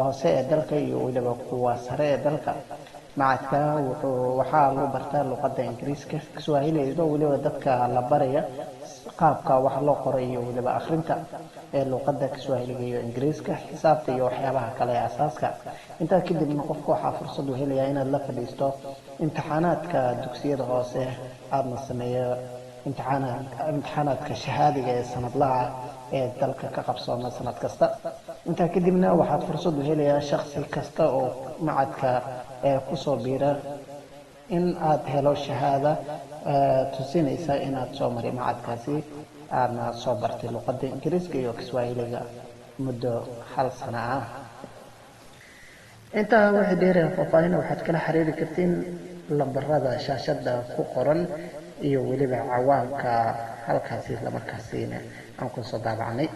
Hoose ee dalka iyo weliba kuwa sare ee dalka. Macadka wuxuu waxaa lagu bartaa luqadda Ingiriiska, Kiswahili, iyadoo weliba dadka la baraya qaabka wax loo qoro iyo weliba akhrinta ee luqadda Kiswahiliga iyo Ingiriiska, xisaabta iyo waxyaabaha kale ee asaaska. Intaa kadibna qofka waxaa fursad u helayaa inaad la fadhiisto imtixaanaadka dugsiyada hoose, aadna sameeyo imtixaanaadka shahaadiga ee sanadlaha ee dalka ka qabsooma sanad kasta. Intaa kadibna waxaad fursad u helayaa shaksi kasta oo macadka ee kusoo biira in aad helo shahaada tusinaysa inaad soo maray macadkaasi, aadna soo bartay luqadda Ingiriiska iyo Kiswahiliga muddo hal sano ah. Intaa wixii dheeraya faahfaahin waxaad kala xiriiri kartiin lambarada shaashada ku qoran iyo weliba cawaanka halkaasi islamarkaasina aan kusoo daabacnay.